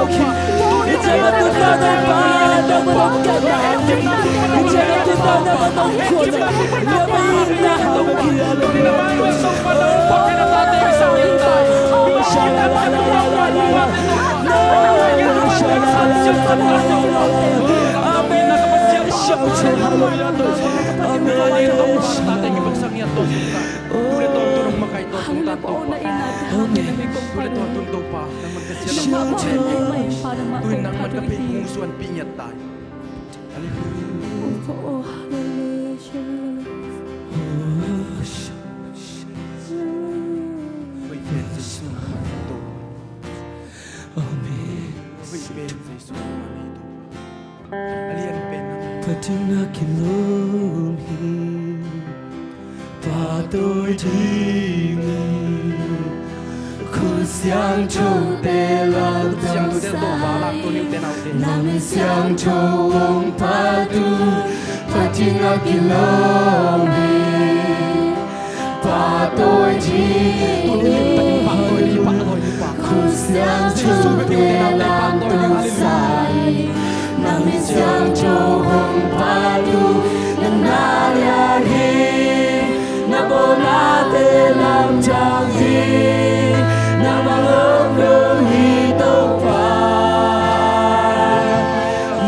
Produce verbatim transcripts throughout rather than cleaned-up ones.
Amen. Amen. Amen. Phatin a kilawm hi, pahtawi ding hi. Khut siangthote lamdang sai, na min siangtho hong phat un. Phatin a kilawm hi, pahtawi ding hi. Khut siangthote lamdang sai, na min siangtho hong phat un. Nang na lian hi, na bawnate lamdang hi. Nang bang om lo hi Topa.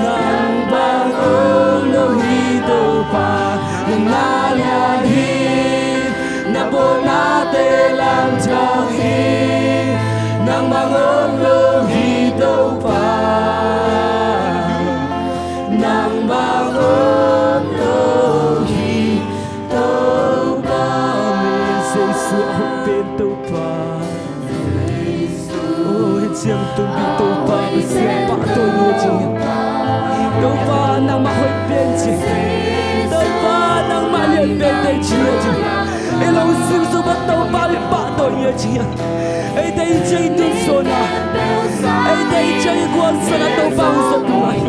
Nang bang om lo hi Topa, nang na lian hi. Na bawnate lamdang hi. Nang bang om lo hi Topa, nang bang om lo hi Topa. Amen. Jesu a hoih pen Topa. O, hih ciang tung bih Topa, Pasian pahtawi ni a ci hi. Topa nangmah hoih pen ci. Topa nangmah lian pen tei ci a ci. Ei lungsim sung pan Topa min pahtawi ni a ci hi. Eite hih ciang i tun zaw na, eite hih ciang i gualzawhna Topa hong zop ngai.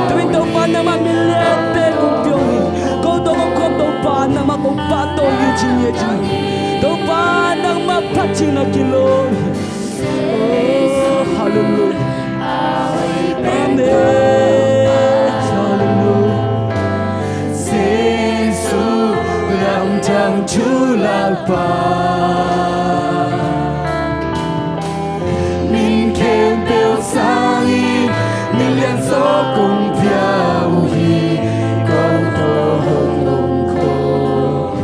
Tua in Topa nangmah min lian pen kong pia hi. Ko tawh kong khawm Topa nangmah kong pahtawi ni ci ni a ci. Topa nangmah phat cing na kilawm. Oh, hallelujah. Amen. Hallelujah. Jesu lamdang thu lakpa, min khempeuh sangin min lianzaw kong pia uh hi. Ko tawh hong om khawm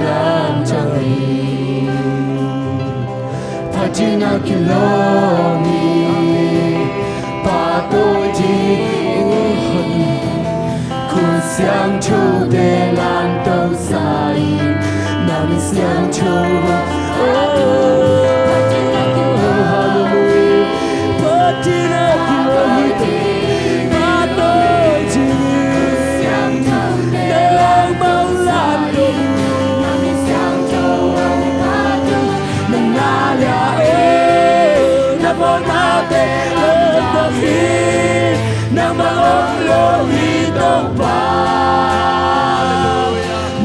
lamdang hi. Phatin a kilawm hi, pahtawi ding hi. Khut siangthote lamdang sai, na min siangtho. Oh, hallelujah. Phatin a kilawm hi, pahtawi ding hi. Nang bang lamdang, nang na lian hi. Na bawnate lamdang hi. Nang bang om lo hi Topa,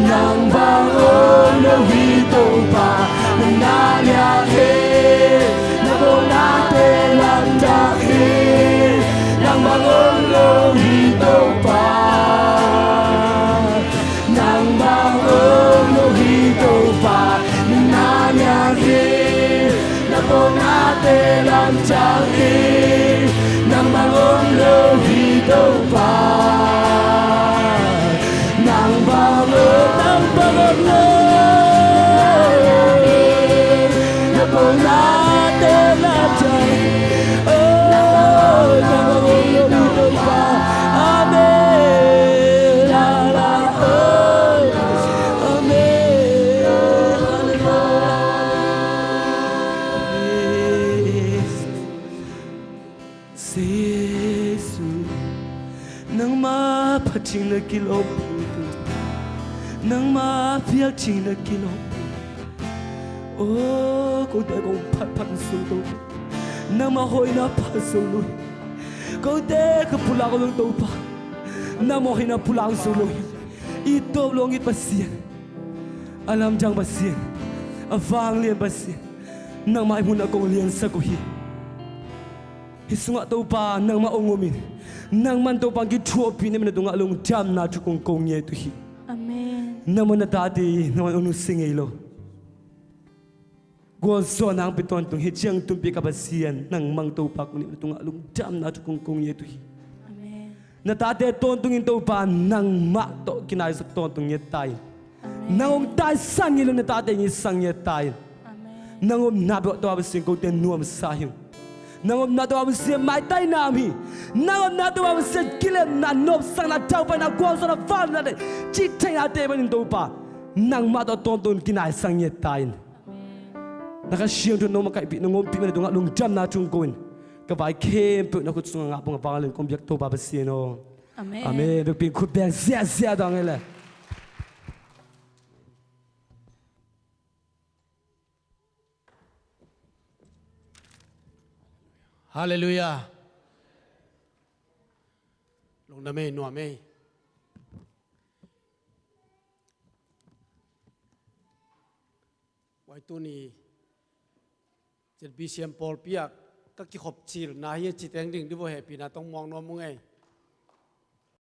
nang bang om lo hi Topa, nang na lian hi. Na bawnate lamdang hi. Nang bang om lo hi Topa, nang bang om lo hi Topa, nang na lian hi. Na bawnate lamdang hi. Nang bang om lo hi Topa, nang bang om, nang bang om lo. Na bawnate lamdang hi. Oh, nang bang om lo hi Topa. Amen. La, la, oh. Amen. Hallelujah. Jesu, nangmah phat cing na kilawm, nangmah piak cing na kilawm. Oh, kote kong phatphat zo lo, nangmah hoihna pha zo lo hi. Kote ka pulak lo Topa, nangmah hoihna pulak zo lo hi. I tawp lo ngit Pasian, a lamdang Pasian, a vanglian Pasian, nangmah i munah kong liansak uh hi. Hih sungah Topa nangmah hong om in, nangman Topa kithuahpih na min a tungah lungdamna thu kong ko ngiat uh hi. Amen. Nangman na tate nangman hong nusia ngei lo. Gualzawhna hong pia tawntung hih ciang tumpi ka Pasian nangmah Topa kong nih na tungah lungdamna thu kong ko ngiat uh hi. Amen. Na tate tawntungin Topa nangmah tawh kinaisang tawntung ngiat ta in. Amen. Nang hong taisan ngei lo na tate hong sang ngiat ta in. Amen. Nang omna beuh tawh a Pasian kote nuamsa hi ung. Nang omna tawh a Pasian maitaina om hi. Nang omna tawh a Pasian kilemna, nopsakna, daupaina, gualzawhna, vangliatna, cihtheihna te panin Topa nangmah tawh tawntung kinaisang ngiat ta in. Amen. Na Kha Siangtho nong makaihpih nong ompih man a tungah lungdamna thu kong ko in. Ka vai khempeuh na khut sungah ngah pong a vanglian kong biak Topa Pasian aw. Amen. Amen. Biakpi in khut beng ziahziah dang e le. Halleluiah. Lungdam ei, nuam ei. Huai tuni Z B C M pawlpi ah ka kikhop cilna hi a ci teng ding di vaw hehpihna tawh muang nuam ung ei.